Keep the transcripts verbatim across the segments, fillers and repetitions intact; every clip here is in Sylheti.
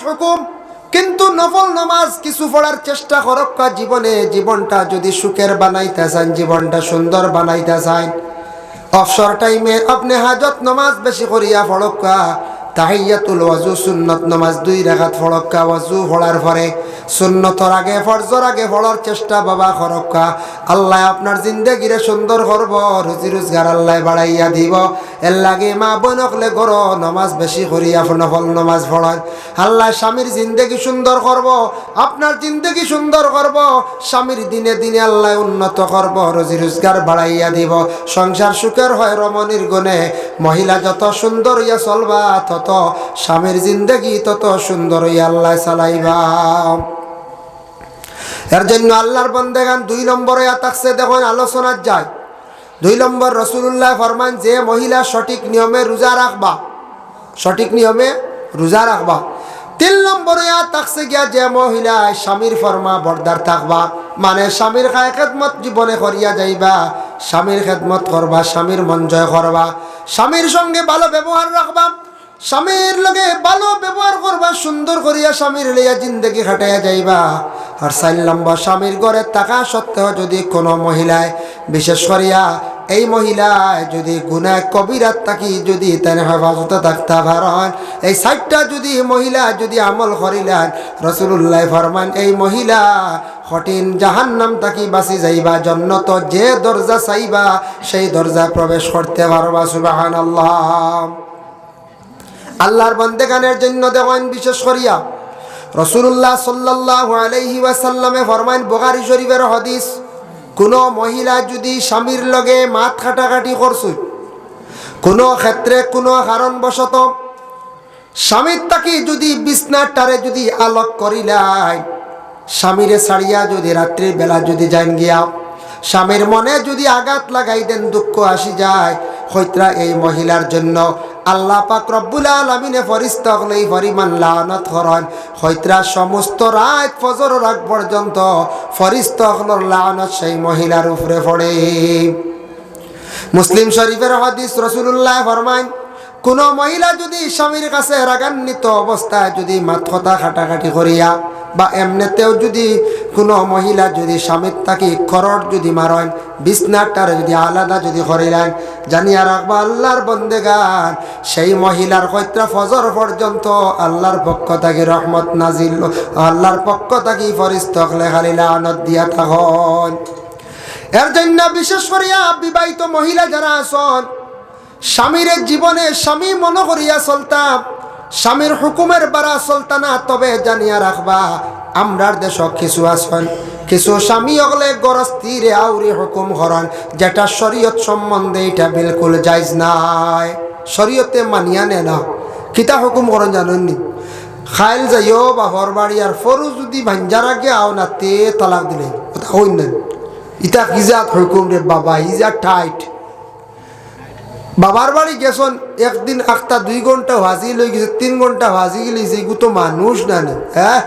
হুকুম, কিন্তু নফল নামাজ কিছু পড়ার চেষ্টা করউক্কা জীবনে। জীবনটা যদি সুখের বানাইতা চাইন, জীবনটা সুন্দর বানাইতা চাইন, অবসর টাইমে আপনে হাজত নামাজ বেশি করিয়া পড়উক্কা, তাহিয়াতুল ওয়াজু সুন্নত নামাজ দুই রাকাত পড়উক্কা, ওয়াজু পড়ার পরে সুন্নতর আগে, ফরজর আগে পড়ার চেষ্টা বাবা করউক্কা। আল্লায় আপনার জিন্দেগিরে সুন্দর করবো, রুজি রোজগার আল্লায় বাড়াইয়া দিবো। এরলাগি মা বইন অকলে ঘরো নামাজ বেশি করিয়া নফল নামাজ পড়ইন। আল্লায় স্বামীর জিন্দেগি সুন্দর করবো, আপনার জিন্দেগি সুন্দর করবো, স্বামীর দিনে দিনে আল্লায় উন্নত করবো, রুজি রোজগার বাড়াইয়া দিবো, সংসার সুখের হয় রমণীর গুণে। মহিলা যত সুন্দর অইয়া চলবা, তত স্বামীর জিন্দেগি তত সুন্দর অইয়া আল্লায় চালাইবা। এর জন্য আল্লার বন্দেগান দুই নম্বর অইয়া থাকছে, দেখইন আলোচনার যায়। দুই নম্বর, রসুলুল্লায় ফরমাইন, যে মহিলা সঠিক নিয়মে রোজা রাখবা, সঠিক নিয়মে রোজা রাখবা। তিন নম্বর অইয়া থাকছে গিয়া, যে মহিলায় স্বামীর ফরমাবরদার থাকবা, মানে স্বামীর খায় খেদমত জীবনে করিয়া যাইবা, স্বামীর খেদমত করবা, স্বামীর মন জয় করবা, স্বামীর সঙ্গে ভালো ব্যবহার রাখবা, স্বামীর লগে ভালো ব্যবহার করবা, সুন্দর করিয়া স্বামীর লইয়া জিন্দেগি কাটাইয়া যাইবা। আর চাইর নম্বর, স্বামীর ঘরে থাকা সত্ত্বেও যদি কোনো মহিলায়, বিশেষ করিয়া এই মহিলায় যদি গুনাহ কবিরাত থাকি যদি তাইন হেফাজতে থাকতা পারইন, এই চাইরটা যদি মহিলা যদি আমল করিলাইন, রসুলুল্লায় ফরমাইন, এই মহিলা কঠিন জাহান্নাম থাকি বাঁচি যাইবা, জন্নতো যে দরজা চাইবা সেই দরজায় প্রবেশ করতে পারবা। সুবহানাল্লাহ। আল্লার বন্দেগানের জন্য দেখইন বিশেষ করিয়া রসুলুল্লাহ সাল্লাল্লাহু আলাইহি ওয়াসাল্লামে ফরমাইন, বুখারী শরীফের হাদিস, কোনো মহিলা যদি স্বামীর লগে মাত কাটাকাটি করছইন, কোনো ক্ষেত্রে কোনো কারণবশত স্বামীর থাকি যদি বিছনাটারে যদি আলগ করিলাইন, স্বামীরে ছাড়িয়া যদি রাত্রির বেলা যদি যাইন গিয়া, স্বামীর মনে যদি আঘাত লাগাই দেন, দুঃখ আসি যায়, কইতরা এই মহিলার জন্য আল্লাহ পাক রব্বুল আলামিনে ফিরিস্তা অকলে এই পরিমাণ লানত করইন, কইতরা সমস্ত রাইত ফজরর আগ পর্যন্ত ফিরিস্তা অকলর লানত সেই মহিলার উপরে পড়ে। মুসলিম শরীফের হাদিস, রসুলুল্লায় ফরমাইন, কোনো মহিলা যদি স্বামীর কাছে রাগান্বিত অবস্থায় যদি মাত কথা কাটাকাটি করিয়া বা এমনেতেও যদি কোনো মহিলা যদি স্বামীর থাকি খরট যদি মারইন, বিছনাটারে যদি আলাদা যদি করিলাইন, জানিয়া রাখবা আল্লার বন্দেগান, সেই মহিলার কইতরা ফজর পর্যন্ত আল্লার পক্ষ থাকি রহমত নাজিল, আল্লার পক্ষ থাকি ফিরিস্তা অকলে খালি লানত দিয়া থাকইন। এর জন্য বিশেষ করিয়া বিবাহিত মহিলা যারা আছইন, স্বামীরে জীবনে স্বামী মনো করিয়া চলতা, স্বামীর হুকুমের বারা চলতা না। তবে জানিয়া রাখবা, আমরার দেশো কিছু আছইন, কিছু স্বামী অকলে ঘরর স্ত্রীরে আউরি হুকুম করইন, যেটা শরীয়ত সম্বন্ধে ইটা বিলকুল জায়েজ নায়, শরীয়তে মানিয়া নেয় না। কিতা হুকুম করইন জানইন নি? কাইল যাইও বাপর বাড়ি, আর ফরু যদি ভাইঞ্জার আগে আও না, তে তালাক দিলে, কথা কইন না। ইতা কি জাত হুকুম রে বাবা, ইজ আ টাইট। বাবার বাড়ি গেছইন, একদিন আখতা দুই ঘন্টা ফাজিল অইগেছে, তিন ঘন্টা ফাজিল অইগেছে, ইগু তো মানুষ না নি, হ্যাঁ?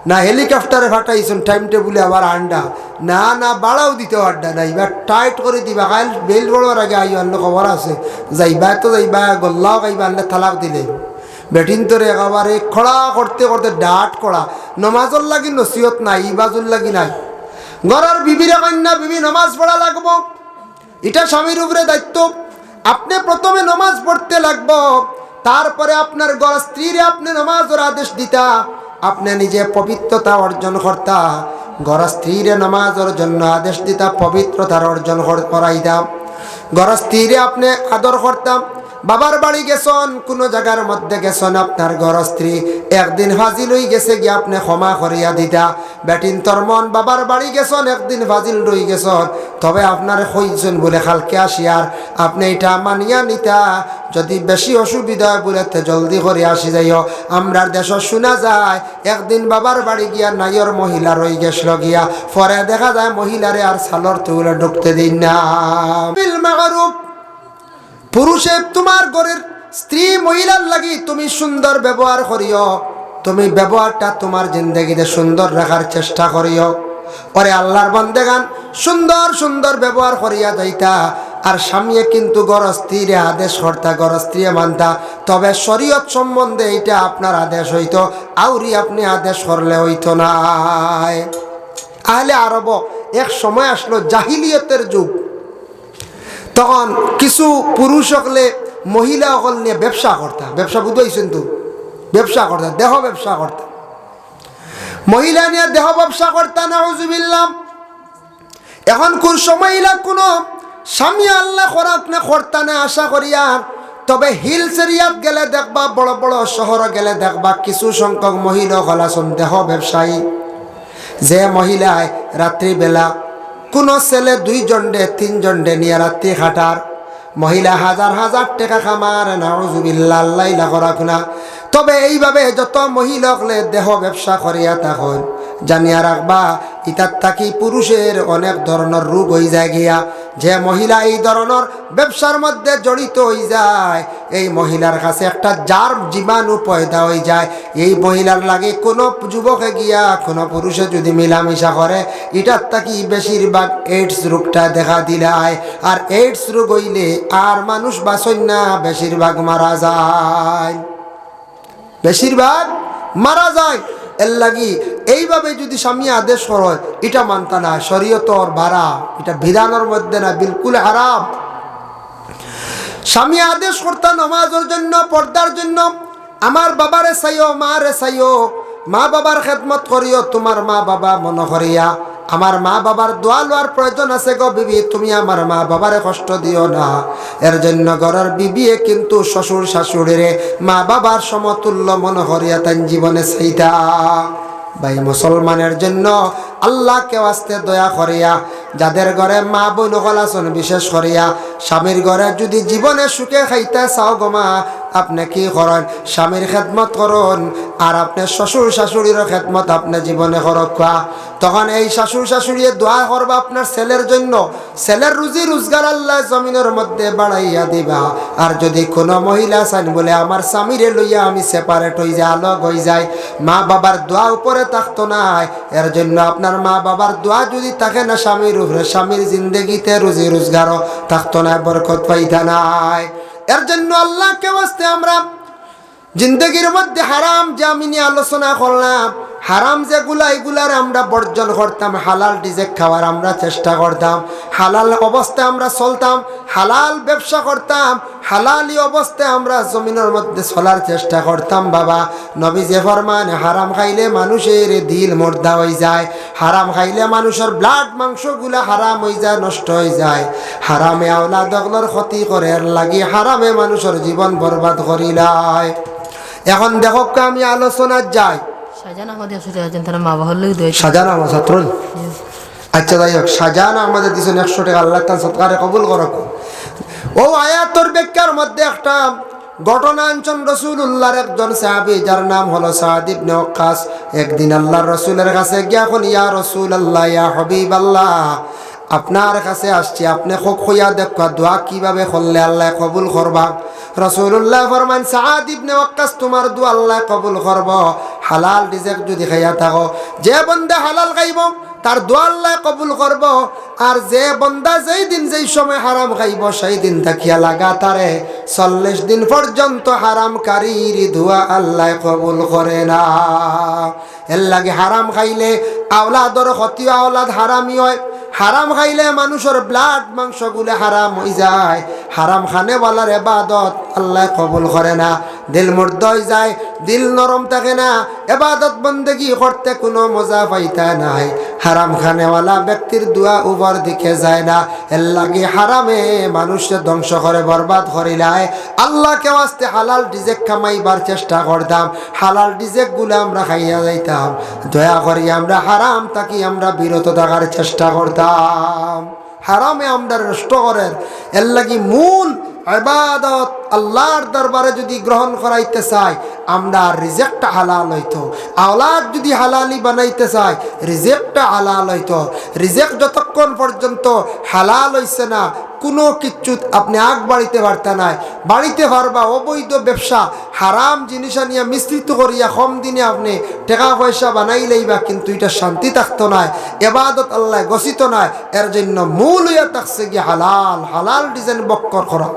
না হেলিকপ্টারে ফাটাইছইন, টাইম টেবুলে আবার আন্ডা, না, না, ভাড়াও দিতে পারডা না, ইবার টাইট করি দিবা, কাইল বেইল পড়ার আগে আইও, আনলে খবর আছে, যাইবা তো যাইবা, গল্লাও খাইবা, আনলে তালাক দিলে। বেটিন্তরে একেবারে কড়া করতে করতে ডাট কড়া, নমাজর লাগি নসিহত নাই, ইবাজুর লাগি নাই, ঘরর বিবিরে কইন না, বিবি নমাজ পড়া লাগবো, ইটা স্বামীর উপরে দায়িত্ব। আপনে প্রথমে নমাজ পড়তে লাগবো, তারপরে আপনার ঘরর স্ত্রীরে আপনে নমাজর আদেশ দিতা, আপনে নিজে পবিত্রতা অর্জন করতা, ঘরর স্ত্রীরে নমাজর জন্য আদেশ দিতা, পবিত্রতার অর্জন কর-, করাইতা, ঘরর স্ত্রীরে আপনে আদর করতা। বাবার বাড়ি গেছইন, কুনু জাগার মধ্যে গেছইন, আপনার ঘরর স্ত্রী একদিন ফাজিল অইগেছে গিয়া আপনে ক্ষমা করিয়া দিতা, বেটিন্তর মন বাবার বাড়ি গেছইন, একদিন ফাজিল রইগেছইন, তবে আপনারে কইছইন বুলে কালকে আসিয়ার, আপনে ইটা মানিয়া নিতা। যদি বেশি অসুবিধা অয় বুলে তে জলদি করি আসি যাইও। আমরার দেশো শুনা যায়, একদিন বাবার বাড়ি গিয়া নাইওর মহিলা রইগেছলো গিয়া, পরে দেখা যায় মহিলারে আর চালর তলে ঢুকতে দেইন না। বিল মারুফ, পুরুষে তুমার ঘরর স্ত্রী মহিলার লাগি তুমি সুন্দর ব্যবহার করিও, তুমি ব্যবহারটা তুমার জিন্দেগিতে সুন্দর রাখার চেষ্টা করিও। ওরে আল্লার বন্দেগান, সুন্দর সুন্দর ব্যবহার করিয়া যাইতা, আর স্বামীয়ে কিন্তু ঘরর স্ত্রীরে আদেশ করতা, ঘরর স্ত্রীয়ে মানতা, তবে শরীয়ত সম্বন্ধে ইটা আপনার আদেশ অইতো, আউরি আপনে আদেশ করলে অইতো নায়। আহলে আরব এক সময় আছলো জাহিলিয়তর যুগ, তখন কিছু পুরুষ অকলে মহিলা অকল নিয়া ব্যবসা করতা, ব্যবসা বুঝাইছইন তো, ব্যবসা করতা, দেহ ব্যবসা করতা, মহিলা নিয়া দেহ ব্যবসা করতা, নাউজুবিল্লাহ। এখন কুন সময় ইলা কুনু স্বামী আল্লাহ করাক না করতা না আশা করিয়ার, তবে হিলস এরিয়াত গেলে দেখবা, বড় বড় শহরো গেলে দেখবা, কিছু সংখ্যক মহিলা অকল আছইন দেহ ব্যবসায়ী, যে মহিলায় রাত্রিবেলা কুনু ছেলে দুইজনরে তিনজনরে নিয়া রাত্রি কাটার, মহিলা হাজার হাজার টেকা কামার, নাউজুবিল্লাহ, আল্লাহ ইলা করাক না। তবে এইভাবে যত মহিলা অকলে দেহ ব্যবসা করিয়া থাকইন, জানিয়া রাখবা, ইতার থাকি পুরুষর অনেক ধরনর রোগ অইযায় গিয়া। যে মহিলা এই ধরনর ব্যবসার মধ্যে জড়িত অইযায়, এই মহিলার কাছে একটা জার্ম জীবাণু পয়দা অইযায়। এই মহিলার লাগি কুনু যুবকে গিয়া কুনু পুরুষে যুদি মিলামিশা করে, ইটার থাকি বেশিরভাগ এইডস রোগটা দেখা দিলায়। আর এইডস রোগ অইলে আর মানুষ বাঁচইন না, বেশিরভাগ মারা যায়, বেশিরভাগ মারা যায়। এরলাগি এইভাবে যুদি স্বামী আদেশ করে, ইটা মানতা না, শরীয়তর বারা, ইটা বিধানর মধ্যে না, বিলকুল হারাম। স্বামী আদেশ করতা নমাজর জন্য, পর্দার জন্য, আমার বাবারে চাইও, মারে চাইও, মা বাবার খেদমত করিও, তুমার মা বাবা মনো করিয়া। আমার মা বাবার দোয়া লওয়ার প্রয়োজন আছে গো বিবি, তুমি আমার মা বাবারে কষ্ট দিও না। এর জন্য ঘরর বিবিয়ে কিন্তু শ্বশুর শাশুড়িরে মা বাবার সমতুল্য মনো করিয়া তাইন জীবনে চাইতা। ভাই মুসলমানর জন্য আল্লাহকে ওয়াস্তে দয়া করিয়া, যাদের ঘরে মা বইন অকল আছইন, বিশেষ করিয়া স্বামীর ঘরে যুদি জীবনে সুখে খাইতা চাও গো মা, আপনে কি করইন? স্বামীর খেদমত করইন, আর আপনে শ্বশুর শাশুড়ির খেদমত আপনে জীবনে করউক্কা। তখন এই শ্বশুর শাশুড়িয়ে দোয়া করবা আপনার ছেলের জন্য, ছেলের রুজি রোজগার আল্লায় জমিনর মধ্যে বাড়াইয়া দিবা। আর যুদি কুনু মহিলা চাইন বুলে, আমার স্বামীরে লইয়া আমি সেপারেট অইযাই, আলগ অইযাই, মা বাবার দোয়া উপরে থাকতো নায়। এর জন্য আপনার মা বাবার দোয়া যুদি থাকে না স্বামীর উপরে, স্বামীর জিন্দেগিতে রুজি রোজগারও থাকতো নায়, বরকত পাইতা নায়। এর জন্য আল্লাহকে ওয়াস্তে আমরা জিন্দেগির মধ্যে হারাম যে আমি নিয়া আলোচনা করলাম, হারাম যেগুলা, ইগুলারে আমরা বর্জন করতাম, হালাল রিজিক খাওয়ার আমরা চেষ্টা করতাম, হালাল অবস্থায় আমরা চলতাম, হালাল ব্যবসা করতাম, হালালি অবস্থায় আমরা জমিনর মধ্যে চলার চেষ্টা করতাম। বাবা, নবীজিয়ে ফরমাইন, হারাম খাইলে মানুষর দিল মুর্দা অইযায়, হারাম খাইলে মানুষর ব্লাড মাংসগুলা হারাম অইযায়, নষ্ট অইযায়। হারামে আওলাদ অকলর ক্ষতি করে, এরলাগি হারামে মানুষর জীবন বরবাদ করিলায়। এখন দেখউক্কা আমি আলোচনাত যাই। শাহজাহান আহমদ একশো টেকা দিছইন, তার মা বাবার লাগি দোয়া। শাহজাহান আহমদ ছাত্র নি? জি। আচ্ছা, যাই হউক, শাহজাহান আহমদে দিছইন একশো টেকা, আল্লায় তান সদকারে কবুল করউক। অউ আয়াতর ব্যাখ্যার মধ্যে একটা ঘটনা আনছইন রাসূলুল্লাহর একজন সাহাবী, যার নাম হলো সাদ ইবনে ওয়াক্কাস। একদিন আল্লাহর রাসূলর কাছে গিয়া কইন, ইয়া রাসূলুল্লাহ, ইয়া হাবিবাল্লাহ, আপনার কাছে আসছি, আপনে কউক্কা, কইয়া দেখউক্কা, দোয়া কিভাবে করলে আল্লায় কবুল করবা। রাসূলুল্লায় ফরমাইন, সাদ ইবনে ওয়াক্কাস, তুমার দোয়া আল্লায় কবুল করবো, হালাল রিজিক যুদি খাইয়া থাকো। যে বন্দা হালাল খাইবো, তার দোয়া আল্লায় কবুল করবো। আর যে বন্দা যেই দিন যেই সময় হারাম খাইবো, সেই দিন থাকিয়া লাগাতারে চল্লিশ দিন পর্যন্ত হারামকারীর দোয়া আল্লায় কবুল করে না। এরলাগি হারাম খাইলে আওলাদর ক্ষতি, আওলাদ হারামি অয়। হারাম খাইলে মানুষর ব্লাড মাংসগুলা হারাম অইযায়। হারাম খানেওয়ালার ইবাদত আল্লায় কবুল করে না। দিল মুর্দা অইযায়, দিল নরম থাকে না, ইবাদত বন্দেগি করতে কুনু মজা পাইতা নায়। হারাম খানেওয়ালা ব্যক্তির দোয়া উপর দিকে যায় না। এরলাগি হারামে মানুষরে ধ্বংস করে বরবাদ করিলায়। আল্লাহকে ওয়াস্তে হালাল রিজিক কামাইবার চেষ্টা করতাম, হালাল রিজিকগুলা আমরা খাইয়া যাইতাম। দয়া করি আমরা হারাম থাকি আমরা বিরত থাকার চেষ্টা করতাম। হারামে আমরারে নষ্ট করের। এরলাগি মূল ইবাদত আল্লাহর দরবারে যুদি গ্রহণ করাইতে চাই, আমরার রিজিকটা হালাল অইতো। আওলাদ যুদি হালালি বানাইতে চাই, রিজিকটা হালাল অইতো। রিজিক যতক্ষণ পর্যন্ত হালাল অইছে না, কুনু কিচ্ছুত আপনে আগ বাড়িতে পারতা নায়। বাড়িতে পারবা অবৈধ ব্যবসা, হারাম জিনিস আনিয়া মিশ্রিত করিয়া কম দিনে আপনে টেকা পয়সা বানাইলাইবা, কিন্তু ইটা শান্তি থাকতো নায়, এবাদত আল্লায় গছিতো নায়। এর জন্য মূল অইয়া থাকছে গি হালাল, হালাল রিজেক বক্কর করা,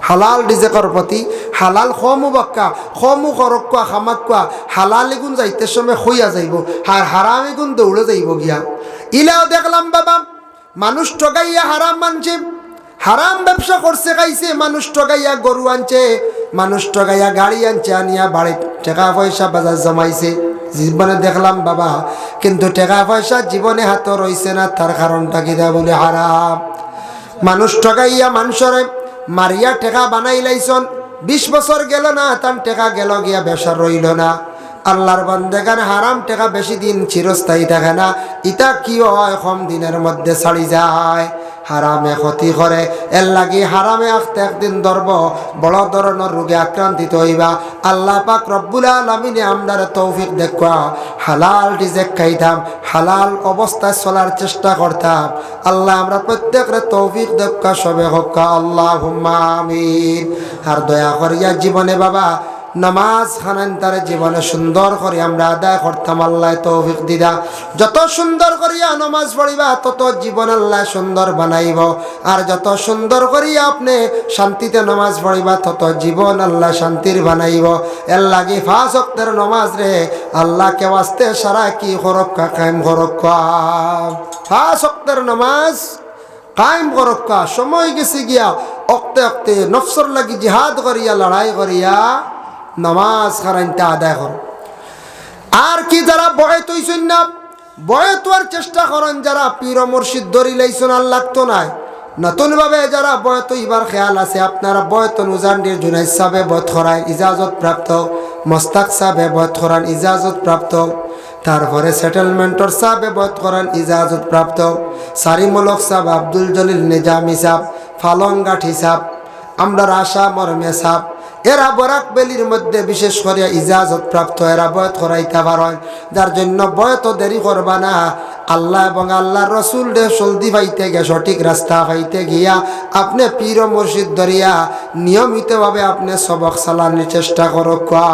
হালাল রিজেকর প্রতি হালাল কমও বাক্কা, কমও খরক্কা, খামাক্কা, হালাল ইগুন যাইতে সময় খইয়া যাইবো, আর হারাম ইগুন দৌড়ে যাইবো গিয়া। ইলাও দেখলাম বাবা, মানুষ ঠগাইয়া হারাম আনছে, হারাম ব্যবসা করছে, খাইছে, মানুষ ঠগাইয়া গরু আনছে, মানুষ ঠগাইয়া গাড়ি আনছে, আনিয়া বাড়িত টেকা পয়সা বাজার জমাইছে। জীবনে দেখলাম বাবা, কিন্তু টেকা পয়সা জীবনে হাতো রইছে না, তার কারণটা কিতা? বলে হারাম। মানুষ ঠগাইয়া মানষরে মারিয়া টেকা বানাইলাইছন, বিশ বছর গেল না, তান টেকা গেল গিয়া, ব্যবসা রইল না। আল্লাহর বান্দেগান, হারাম টেকা বেশি দিন চিরস্থায়ী থাকে না, ইতা কি অয়, কম দিনের মধ্যে ছাড়ি যায়। হারামে ক্ষতি করে, এর লাগি হারামে আখতে একদিন ধরব, বড় ধরনর রোগে আক্রান্তিত অইবা। আল্লাহ পাক রব্বুল আলামিনে আমরারে তৌফিক দেউক্কা, হালাল রিজেক খাইতাম, হালাল অবস্থায় চলার চেষ্টা করতাম। আল্লাহ আমরা প্রত্যেকরে তৌফিক দেউক্কা, সবে কউক্কা আল্লাহুম্মা আমিন। আর দয়া করিয়া জীবনে বাবা নমাজ খানাইনতারে জীবনে সুন্দর করি আমরা আদায় করতাম, আল্লায় তৌফিক দিদা। যত সুন্দর করিয়া নমাজ পড়িবা, তত জীবন আল্লায় সুন্দর বানাইবো। আর যত সুন্দর করিয়া আপনে শান্তিতে নমাজ পড়িবা, তত জীবন আল্লায় শান্তির বানাইবো। এর লাগি পাঁচ ওয়াক্তের নমাজরে আল্লাহকে ওয়াস্তে সারা কি করউক্কা, কায়েম করউক্কা। পাঁচ ওয়াক্তের নমাজ কায়েম করউক্কা, সময় গেছে গিয়া, অক্তে অক্তে নফসর লাগি জিহাদ করিয়া, লড়াই করিয়া নমাজ খানাইনতা আদায় করো। আর কি যারা বয়েত অইছইন না, বয়েত অওয়ার চেষ্টা করইন, যারা পীর ও মুর্শিদ ধরিলাইছইন আর লাগতো নায়, নতুনভাবে যারা বয়েত অইবার খেয়াল আছে, আপনারা বয়েত অন। উজানডির জুনাইদ সাবে বয়েত করাইন, ইজাজত প্রাপ্ত। মোস্তাক সাবে বয়েত করাইন, ইজাজত প্রাপ্ত। তারপরে সেটেলমেন্টর সাবে বয়েত করাইন, ইজাজত প্রাপ্ত। সারি মুলক সাব, আব্দুল জলিল নিজামী সাব, ফালংঘাটি সাব, আমরার আশা মরমে সাব, এরা বরাক ভ্যালির মধ্যে বিশেষ করিয়া ইজাজত প্রাপ্ত, এরা বয়েত করাইতা পারইন। যার জন্য বয়েত দেরি করবা না। আল্লাহ এবং আল্লাহর রসুলরে জলদি পাইতে গিয়া, সঠিক রাস্তা পাইতে গিয়া, আপনে পীর ও মুর্শিদ ধরিয়া নিয়মিতভাবে আপনে সবক চালানির চেষ্টা করউক্কা।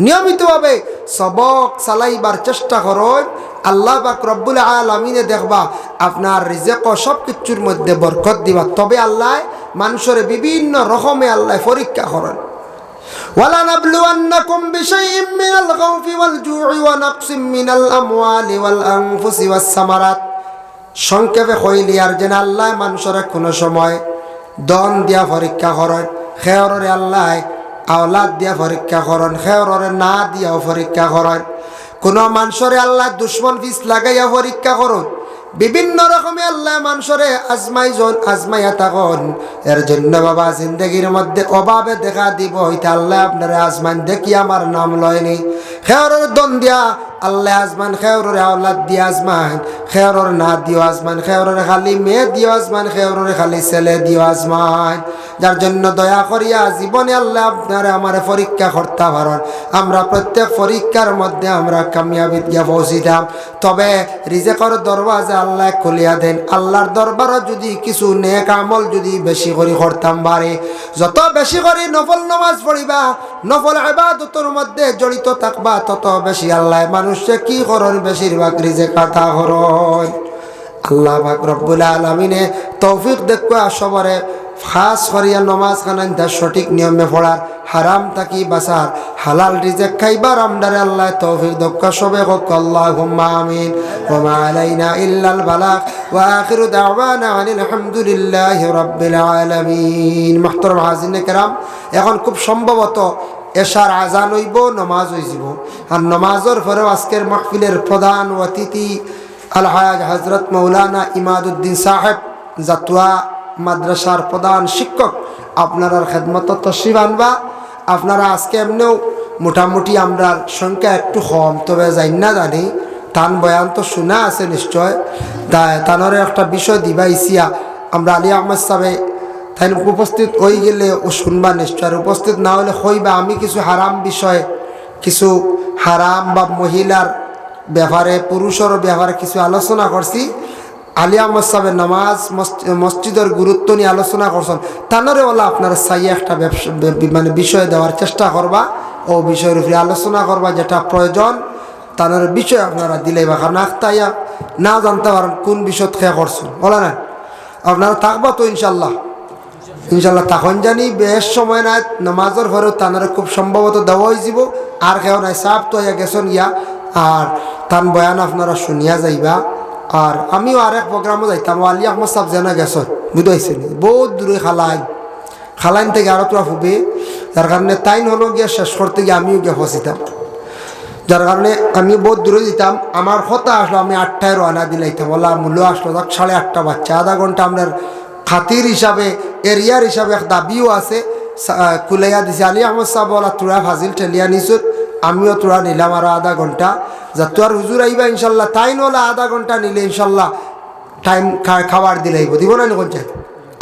নিয়মিতভাবে সবক চালাইবার চেষ্টা করইন। আল্লাহ পাক রব্বুল আলামিনে দেখবা আপনার রিজেক ও সব কিছুর মধ্যে বরকত দিবা। তবে আল্লায় মানষরে বিভিন্ন রকমে আল্লায় পরীক্ষা করইন। ولنبلونكم بشيء من الخوف والجوع ونقص من الأموال والأنفس والثمرات। সংক্ষেপে কইলিয়ার যেন আল্লায় মানষরে কুনু সময় ধন দিয়া পরীক্ষা করইন, খেয়ররে আল্লায় আওলাদ দিয়া পরীক্ষা করইন, খেয়ররে না দিয়াও পরীক্ষা করইন। কুনু মানষরে আল্লায় দুশমন পিছ লাগাইয়া পরীক্ষা করইন। বিভিন্ন রকমে আল্লায় মানষরে আজমাইছইন, আজমাইয়া থাকইন। এর জন্য বাবা জিন্দেগির মধ্যে অভাবে দেখা দিবো, ইতা আল্লায় আপনারে আজমাইন, দেখি আমার নাম লয়নি। খেয়রর ধন দিয়া আল্লায় আজমাইন, খেয়ররে আওলাদ দিয়া আজমাইন, খেয়রর না দিও আজমাইন, খেয়ররে খালি মেয়ে দিও আজমাইন, খেয়ররে খালি ছেলে দিও আজমাইন। যার জন্য দয়া করিয়া জীবনে আল্লায় আপনারে আমারে পরীক্ষা করতা পারইন। আমরা প্রত্যেক পরীক্ষার মধ্যে আমরা কামিয়াবিত গিয়া পৌঁছিতাম। তবে রিজেকর দরওয়াজা আল্লায় খুলিয়া দেইন। আল্লাহর দরবারো যুদি কিছু নেক আমল যুদি বেশি করি করতাম পারি, যত বেশি করি নফল নমাজ পড়িবা, নফল ইবাদতর মধ্যে জড়িত থাকবা, তত বেশি আল্লায় মানষরে কি করইন, বেশিরভাগ রিজেক আতা করইন। আল্লাহ পাক রব্বুল আলামিনে তৌফিক দেউক্কা সবরে, খাস করিয়া নমাজ খানাইনতা সঠিক নিয়মে পড়ার, হারাম থাকি বাঁচার, হালাল রিজেক খাইবার আমরারে আল্লায় তৌফিক দেউক্কা। সবে কউক্কা আল্লাহুম্মা আমিন। وما علينا إلا البلاغ وآخر دعوانا أن الحمد لله رب العالمين। মুহতারাম হাজিরিনে কেরাম, এখন খুব সম্ভবত এশার আজান অইবো, নমাজ অইযিবো। আর নমাজর পরেউ আজকের মাহফিলের প্রধান অতিথি আলহাজ হযরত মাওলানা ইমাদুদ্দিন সাহেব, জাতুয়া মাদ্রাসার প্রধান শিক্ষক, আপনারার খেদমতো তশরিফ আনবা। আপনারা আজকে এমনেউ মোটামুটি আমরার সংখ্যা একটু কম, তবে যাইন না জানি, তান বয়ান তো শুনা আছে নিশ্চয়। তা-, তানরে একটা বিষয় দিবা ইসিয়া, আমরা আলী আহমদ সাহেব তাইন উপস্থিত অইগেলে ও শুনবা নিশ্চয়, আর উপস্থিত না অইলে কইবা। আমি কিছু হারাম বিষয়, কিছু হারাম বা মহিলার ব্যাপারে, পুরুষর ব্যাপারে কিছু আলোচনা করছি। আলী আহমদ সাহেবের নামাজ মস-, মসজিদর গুরুত্ব নিয়া আলোচনা করছইন, তানরে অলা আপনারা চাইয়া একটা ব্যবসা, বি-, মানে বিষয় দেওয়ার চেষ্টা করবা, অউ বিষয়র উপরে আলোচনা করবা, যেটা প্রয়োজন তানরে বিষয় আপনারা দিলাইবা, কারণ আখতা আইয়া না জানতা পারইন কুন বিষয়ত কে করছইন, অলা না? আপনারা থাকবা তো ইনশাল্লাহ? ইনশাল্লাহ থাকইন জানি, বেশ সময় নাই, নামাজর পরেউ তানরে খুব সম্ভবত দেওয়া অইযিবো। আর কেউ নাই, সাব তো আইয়া গেছইন গিয়া, আর তান বয়ান আপনারা শুনিয়া যাইবা। আর আমিও আরেক প্রোগ্রামো যাইতাম, অউ আলী আহমদ সাব যেন গেছইন, বুঝাইছে নি, বউত দূরে খালাইন, খালাইন থাকি আরো থুড়া ফুবে, যার কারণে তাইন অনো গিয়া শেষ করতে গিয়া আমিও গিয়া ফসিতাম। যার কারণে আমি বউত দূরে দিতাম। আমার কথা আছলো আমি আটটায় রওয়ানা দিলাইতাম, অলা মূল্য আছলো যাক সাড়ে আটটা বাজছে, আধা ঘন্টা আমরার খাতির হিসাবে, এরিয়ার হিসাবে এক দাবিও আছে। সা-, আহ, কুলাইয়া দিছে আলী আহমদ সাব, অলা থুড়া ফাজিল ঠেলিয়া নিছইন, আমিও থুড়া নিলাম আরো আধা ঘন্টা। যত আর হুজুর আইবা ইনশাল্লাহ, তাইন অলা আধা ঘন্টা নিলে ইনশাল্লাহ টাইম খা-, খাবার দিলাইবো, দিবো না নি কইন চাই?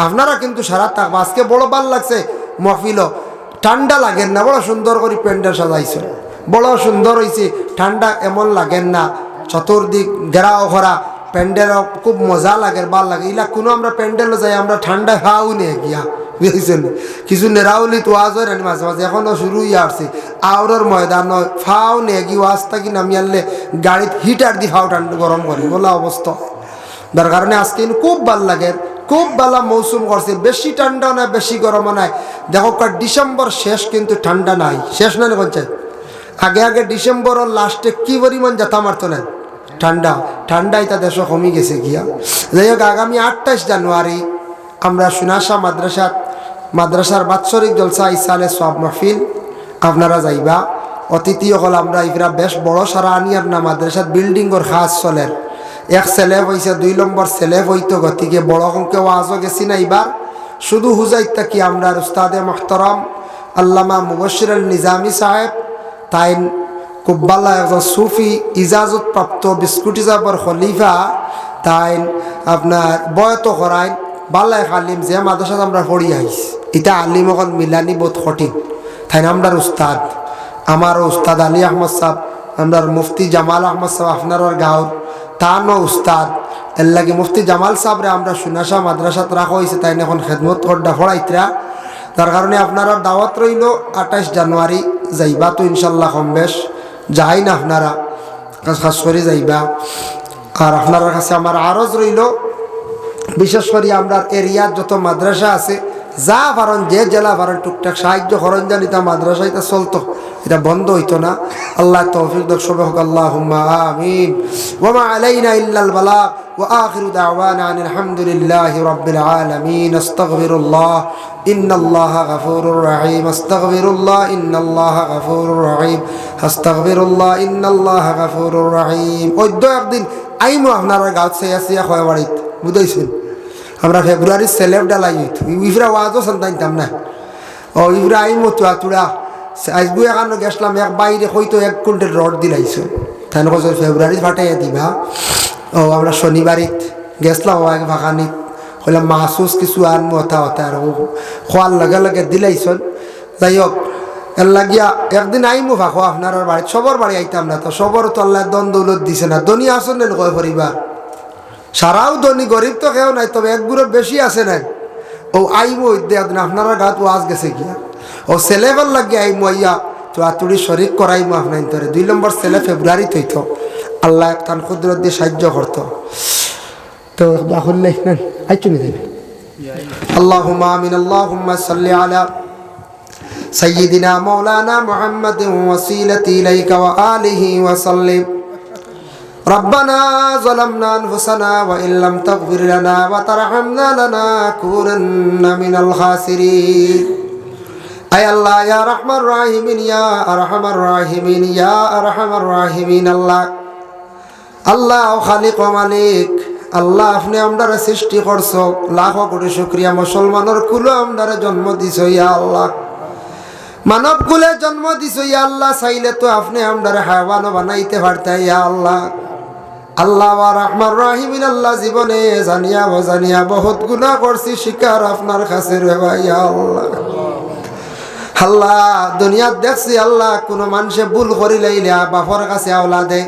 আপনারা কিন্তু সারা থাকবা। আজকে বড় ভালা লাগছে মহফিল, ঠান্ডা লাগের না, বড় সুন্দর করি প্যান্ডেল সাজাইছে, বড় সুন্দর অইছে, ঠান্ডা এমন লাগের না, চতুর্দিক ঘেরাও করা, প্যান্ডেল খুব মজা লাগের, ভালা লাগে। ইলা কুনু আমরা প্যান্ডেলো যাই, আমরা ঠান্ডায় ফাও নিয়া গিয়া, বুঝছইন নি? কিছু নেরাউলিত ওয়াজ অয় না নি মাঝে মাঝে, অখনো শুরু অইয়া আছে, আওরর ময়দান অয়, ফাও নিয়া গিয়া ওয়াজ থাকি নামিয়ারলে গাড়িত হিটার দি ফাও ঠান্ডা গরম করি, অলা অবস্থা। যার কারণে আজকে ইনো খুব ভালা লাগের, খুব ভালা মৌসুম করছে, বেশি ঠান্ডা নাই, বেশি গরমও নাই। দেখউক্কা, ডিসেম্বর শেষ কিন্তু ঠান্ডা নাই, শেষ না নি কইন চাই? আগে আগে ডিসেম্বরর লাস্টে কি পরিমাণ জাতা মারতো না ঠান্ডা, ঠান্ডা ইতা দেশো কমি গেছে গিয়া। যাই হোক, আগামী আটাইশ জানুয়ারি আমরা সুনাশা মাদ্রাসাত, মাদ্রাসার বাৎসরিক জলসা ইসালে সওয়াব মাহফিল, আপনারা যাইবা। অতিথি অকল আমরা ইফরা বেশ বড় সারা আনিয়ার না, মাদ্রাসাত বিল্ডিংর কাজ চলের, এক স্ল্যাব অইছে, দুই নম্বর স্ল্যাব অইতো, গতিকে বড় অঙ্কে ওয়াজও গেছি না ইবার। শুধু হুজাইত থাকি আমরার উস্তাদে মুহতারাম আল্লামা মুবশির আলী নিজামী সাহেব, তাইন খুব ভালা একজন সুফি, ইজাজতপ্রাপ্ত বিস্কুটি সাহেবর খলিফা, তাইন আপনার বয়াত করাইন, ভালা এক আলিম, যে মাদ্রাসাত আমরা পড়ি আইছি। ইতা আলিম অকল মিলানি বউত কঠিন। তাইন আমরার উস্তাদ, আমারও উস্তাদ আলী আহমদ সাহেব, আমরার মুফতি জামাল আহমদ সাহেব, আপনারার গাঁওর, তানও উস্তাদ। এরলাগি মুফতি জামাল সাহেবরে আমরা সুনাশা মাদ্রাসাত রাখা অইছে, তাইন অখন খেদমত কররা পড়াইতরা। যার কারণে আপনারার দাওয়াত রইলো, আটাইশ জানুয়ারি যাইবা তো ইনশাল্লাহ কম বেশ, যাইন আপনারা, খাস খাস করি যাইবা। আর আপনারার কাছে আমার আরজ রইলো, বিশেষ করি আমরার এরিয়াত যত মাদ্রাসা আছে, যা পারইন, যে যেলা পারইন, টুকটাক সাহায্য করইন, জানি তা মাদ্রাসা ইতা চলতো, ইতা বন্ধ অইতো না। আল্লায় তৌফিক দেউক, সবে কউক আল্লাহুম্মা আমিন। ওয়া মা আলাইনা ইল্লাল বালাগ। وآخر دعوانا أن الحمد لله رب العالمين. أستغفر الله إن الله غفور رحيم. أستغفر الله إن الله غفور رحيم. أستغفر الله إن الله غفور رحيم. অইদ্য একদিন আইমু আপনারার গাঁওত চাইয়া চাইয়া কয় বাড়িত, বুঝাইছইন? আমরা ফেব্রুয়ারির স্ল্যাব ঢালাই অইতো, ইফরা ওয়াজও সান্তা নিতাম না। ও ইফরা আইমু তো আতুড়া, আইজগু এখানো গেছলাম, এক বাইরে কইতো এক কুইন্টাল রড দিলাইছো, তাইন কইছইন ফেব্রুয়ারিত ফাটাইয়া দিবা। ও আমরা শনিবারিত গেছলাম, ও এক ফাঁকানিত কইলাম মাহসুস কিছু আনমু, অতা অতা, আর ও খোয়ার লগে লগে দিলাইছইন। যাই হোক, এরলাগিয়া একদিন আইমু ফাঁকো আপনারার বাড়িত, সবর বাড়ি আইতাম না তো, সবর তো আল্লায় ধন দৌলত দিছে না, ধনী আছইন না নি কয় পরিবার, সারাউ ধনী, গরিব তো কেউ নাই, তবে এক গ্রুপ বেশি আছে না। ও আইমু অইদ্য একদিন আপনারার গাঁওত ওয়াজ গেছে গিয়া, ও স্ল্যাবর লাগি আইমু, আইয়া তো আতুড়ি শরিক করাইমু আপনাইনতরে। দুই নম্বর স্ল্যাব ফেব্রুয়ারিত অইতো, আল্লায় তান কুদরত দি সাহায্য করতো। তো বাহুল্লাহ, আইছো নি যাইবে? اللهم آمين. اللهم صل على سيدنا مولانا محمد وسيلة إليك وآله وسلم. ربنا ظلمنا أنفسنا وإن لم تغفر لنا وترحمنا لنكونن من الخاسرين. আয় আল্লাহ, ইয়া আরহামার রাহিমিন, ইয়া আরহামার রাহিমিন, ইয়া আরহামার রাহিমিন, আল্লাহ, আল্লাহ, ও খালিক, ও মালিক, আল্লাহ, আপনে আমরারে সৃষ্টি করছো, লাখো কোটি শুকরিয়া। মুসলমানর কুলো আমরারে জন্ম দিছো, ইয়া আল্লাহ। মানব কুলে জন্ম দিছো, ইয়া আল্লাহ, চাইলে তো আপনে আমরারে হায়ওয়ানও বানাইতে পারতা, ইয়া আল্লাহ। আল্লাহ, ইয়া আরহামার রাহিমিন, আল্লাহ, জীবনে জানিয়া অজানিয়া বহুত গুনাহ করছি, স্বীকার আপনার কাছে রে ভাই, ইয়া আল্লাহ। আল্লাহ, দুনিয়াত দেখছি, আল্লাহ, কুনু মানষে ভুল করিলাইলে বাপর কাছে আওলাদে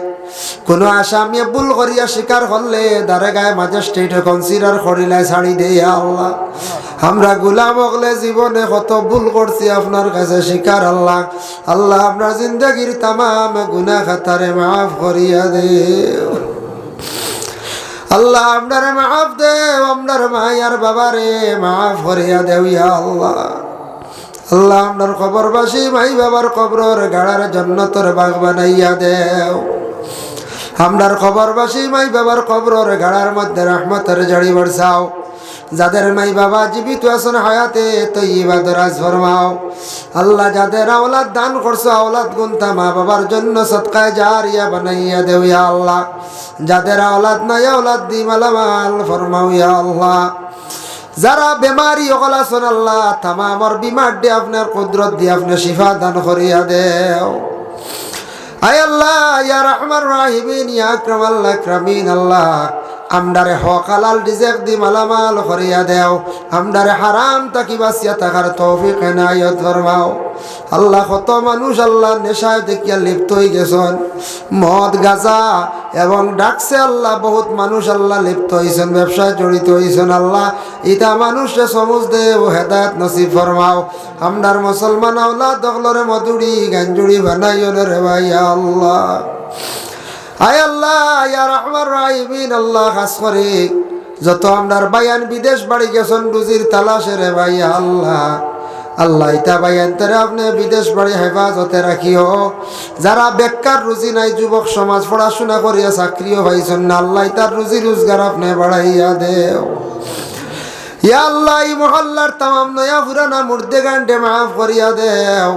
কুনু আসামিয়ে ভুল করিয়া স্বীকার করলে দারোগায় ম্যাজিস্ট্রেটে কনসিডার করিলায় ছাড়ি দেয়, ইয়া আল্লাহ। আমরা গুলাম অকলে জীবনে কত ভুল করছি, আপনার কাছে স্বীকার আল্লাহ। আল্লাহ, আমরার জিন্দেগির তামাম গুনাহ খাতারে মাফ করিয়া দেও। আল্লাহ, আমরারে মাফ দেও, আমরার মাই আর বাবারে মাফ করিয়া দেও, ইয়া আল্লাহ। আল্লাহ, আমরার কবরবাসী মাই বাবার কবরর গাড়ার জন্নতর বাগ বানাইয়া দেও। আমরার কবরবাসী মাই বাবার কবরর গাড়ার মধ্যে রহমতর ঝাড়ি বরসাও। যাদের মাই বাবা জীবিত আছইন, হায়াতে তৈয়বা দরাজ ফরমাও। আল্লাহ, যাদের আওলাদ দান করছো, আওলাদ গুনতা মা বাবার জন্য সদকায়ে জারিয়া বানাইয়া দেও, ইয়া আল্লাহ। যাদের আওলাদ নাই, আওলাদ দি মালামাল ফরমাও, ইয়া আল্লাহ। যারা বেমারি অকল আছইন আল্লাহ, তামামর বিমার দি আপনার কুদরত দি আপনে শিফা দান করিয়া দেও। আয় আল্লাহ, ইয়া রাহমার রাহিমিন, ইয়া আকরামাল আকরামিন আল্লাহ, আমরারে হক হালাল রিজেক দি মালামাল করিয়া দেও। আমরারে হারাম থাকি বাঁচিয়া থাকার তৌফিক এনায়েত ফরমাও। আল্লাহ, কত মানুষ আল্লাহ নেশায় দেখিয়া লিপ্ত অইগেছইন, মদ গাজা এবং ড্রাগসে আল্লাহ বহুত মানুষ আল্লাহ লিপ্ত অইছইন, ব্যবসায় জড়িত অইছইন আল্লাহ। ইতা মানুষরে সমুজ দেও, হেদায়েত নসিব ফরমাও। আমরার মুসলমান আওলাদ অকলরে মদুড়ি গাঞ্জুড়ি বানাইও না রে ভাই, ইয়া আল্লাহ। আয় আল্লাহ, ইয়া রাহমার রাহিমিন আল্লাহ, খাস করি যত আমরার ভাইয়াইন বিদেশ বাড়ি গেছইন রুজির তালাশে রে ভাই, ইয়া আল্লাহ। আল্লাহ, ইতা ভাইয়াইনতারে আপনে বিদেশ বাড়ি হেফাজতে রাখিও। যারা বেকার, রুজি নাই, যুবক সমাজ পড়াশুনা করিয়া চাকরিও পাইছইন না, আল্লাহ, ইতার রুজি রোজগার আপনে বাড়াইয়া দেও। ইয়া আল্লাহ, ই মহল্লার তামাম নয়া পুরানা মুর্দেগানরে মাফ করিয়া দেও।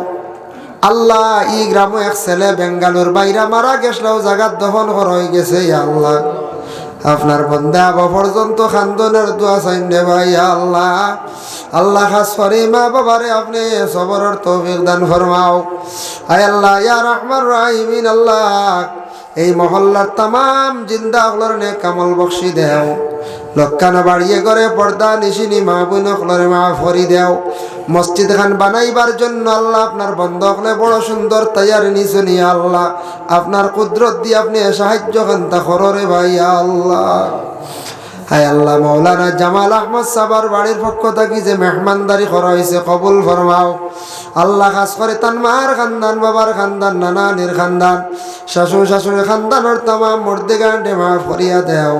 আল্লাহ, ই গ্রামো এক ছেলে বেঙ্গালুর বাইরা মারা গেছলা, অউ জাগাত দফন করা অইগেছে। ইয়া আল্লাহ, আপনার বন্দা আবো পর্যন্ত কান্দনের দোয়া চাইন রে ভাই, ইয়া আল্লাহ। আল্লাহ, খাস করি মা বাবারে আপনে সবরর তৌফিক দান ফরমাও। আয় আল্লাহ, ইয়া রাহমার রাহিমিন আল্লাহ, এই মহল্লার তামাম জিন্দা অকলর নেক আমল বখশি দেও। লক্কানা বাড়িয়ে ঘরে পর্দা নিশিনি মা বইন অকলরে মাফ করি দেও। মসজিদ খান বানাইবার জন্য আল্লাহ আপনার বন্দা অকলে বড় সুন্দর তৈয়ারি নিছইন, ইয়া আল্লাহ। আপনার কুদরত দি আপনে সাহায্য খান্তা করো রে ভাই, ইয়া আল্লাহ। হায় আল্লাহ, মাওলানা জামাল আহমদ সাবার বাড়ির পক্ষ থাকি যে মেহমানদারি করা অইছে, কবুল ফরমাও। আল্লাহ, খাস করি তান মার খান্দান, বাবার খান্দান, নানা নানির খান্দান, শাশু শাশুড়ির খান্দানর তামাম মুর্দেগানরে মাফ করিয়া দেও।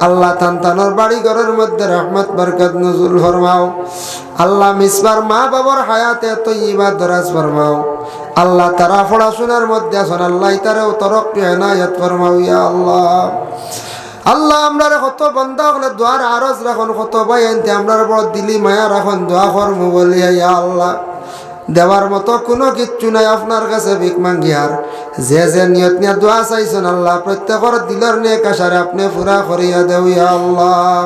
আল্লাহ, তান তানর বাড়ি ঘরর মধ্যে রহমত বরকত নুজুল ফরমাও। আল্লাহ, মিসবার মা বাবার হায়াতে তৈয়বা দরাজ ফরমাও। আল্লাহ, তারা পড়াশুনার মধ্যে আছইন, আল্লাহ, ইতারেও তরক্কি এনায়েত ফরমাও, ইয়া আল্লাহ। আল্লাহ, আমরারে কত বন্দা অকলে দোয়ার আরজ রাখইন, কত ভাইয়াইন্তে আমরার বড় দিলি মায়া রাখইন, দোয়া করমু বলিয়া, ইয়া আল্লাহ। দেওয়ার মতো কুনু কিচ্ছু নাই, আপনার কাছে ভিক মাঙ্গিয়ার। যে যে নিয়ত নিয়া দোয়া চাইছইন আল্লাহ, প্রত্যেকর দিলর নেক আশারে আপনে পুরা করিয়া দেও, ইয়া আল্লাহ।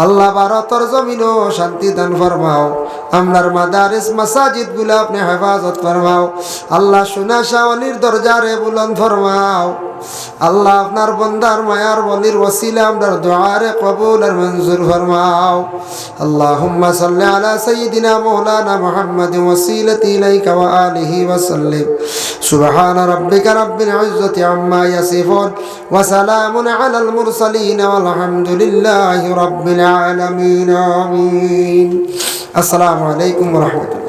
আল্লাহ, ভারতর জমিনো শান্তি দান ফরমাও। আমরার মাদারিস মাসাজিদ গুলা আপনে হেফাজত ফরমাও। আল্লাহ, সোনা শাহ অলির দরজারে বুলন্দ ফরমাও। আল্লাহ, আপনার বন্দার মায়ার বলির ওসিলা আমরার দোয়ারে কবুল আর মঞ্জুর ফরমাও। اللهم صل على سيدنا مولانا محمد وسيلة إليك وآله وسلم. سبحان ربك رب العزة عما يصفون، وسلام على المرسلين، والحمد لله رب العالمين. آمين. السلام عليكم ورحمة الله.